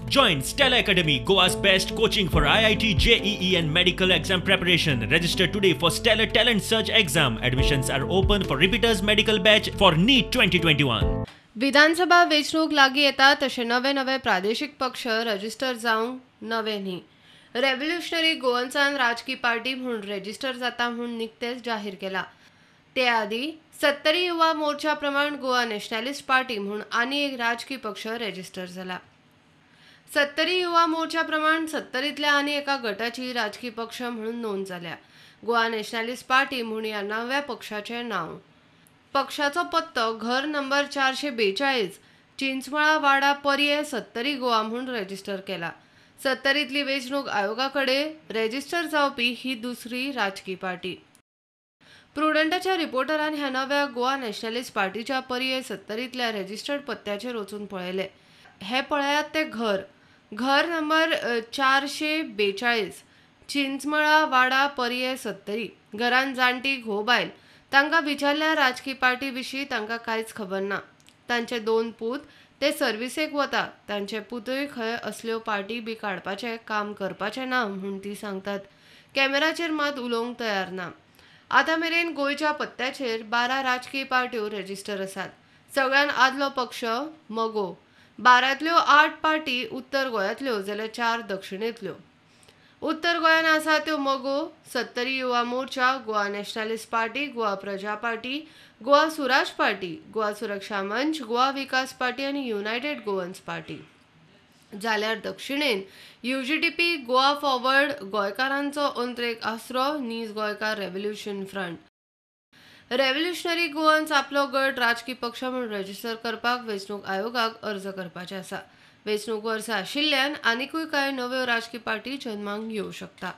Join Stellar Academy, Goa's best coaching for IIT, JEE and medical exam preparation. Register today for Stellar Talent Search exam. Admissions are open for repeaters medical batch for NEET 2021. विधानसभा वेंचणूक लागीं येता तशे नवे नवे प्रादेशीक पक्ष register जावंक नवे न्ही. रेव्होल्युशनरी गोवन्सान राजकी पार्टी म्हूण रजिस्टर जाता म्हूण निकतेच जाहीर केला. ते आदीं सत्तरी युवा मोर्चा प्रमाण गोवा नॅशनलिस्ट पार्टी म्हूण आनी एक राजकी पक्ष रजिस्टर जाला. सत्तरी युवा मोर्चा प्रमाण सत्तरींतल्या आनी एका गटाची राजकी पक्ष म्हणून नोंद जाल्या. गोवा नॅशनलिस्ट पार्टी म्हूण ह्या नव्या पक्षाचें नांव. पक्षाचो पत्तो घर नंबर 442 चिंचमळा वाडा पर्ये सत्तरी गोवा म्हूण रजिस्टर केला. सत्तरींतली वेंचणूक आयोगा कडेन रजिस्टर जावपी ही दुसरी राजकी पार्टी. प्रुडंटाच्या रिपोर्टरान ह्या नव्या गोवा नॅशनलिस्ट पार्टीच्या पर्ये सत्तरींतल्या रजिस्टर्ड पत्त्याचेर वचून पळयलें. हें पळयात तें घर, घर नंबर 442 चिंचमळा वाडा पर्ये सत्तरी. घरान जाणटी घोव बायल. तांकां विचारल्या राजकी पार्टी विशीं तांकां कांयच खबर ना. तांचे 2 पूत ते सर्विसेक वता. तांचे पुतूय खंय असल्यो पार्टी बी काडपाचें काम करपाचें ना म्हूण ती सांगतात. कॅमेराचेर मात उलोवंक तयार ना. आतां मेरेन गोंयच्या पत्त्याचेर 12 राजकी पार्ट्यो रजिस्टर आसात. सगळ्यान आदलो पक्ष मगो. 12तल्यो 8 पार्टी उत्तर गोंयांतल्यो जाल्यार 4 दक्षिणेंतल्यो. उत्तर गोंयांत आसा त्यो Mago, Sattari Yuva Morcha, Goa nationalist party, Goa Praja party, Goa Suraj party, Goa Suraksha Manch, Goa Vikas party आनी युनायटेड गोवन्स पार्टी. जाल्यार दक्षिणेन UGTP, Goa फॉरवर्ड, गोंयकारांचो अंत्रेक आसरो, नीज Goenkar revolution front. Revolutionary Goans आपलो गट राजकी पक्ष म्हूण रजिस्टर करपाक वेंचणूक आयोगाक अर्ज करपाचे आसा. वेंचणूक वर्सा आशिल्ल्यान आनिकूय कांय नव्यो राजकी पार्टी जन्माक येवं शकता.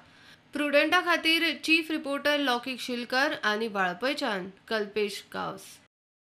प्रुडंटा खातीर चीफ रिपोर्टर लौकीक शिलकर आनी वाळपयच्यान कल्पेश गांवस.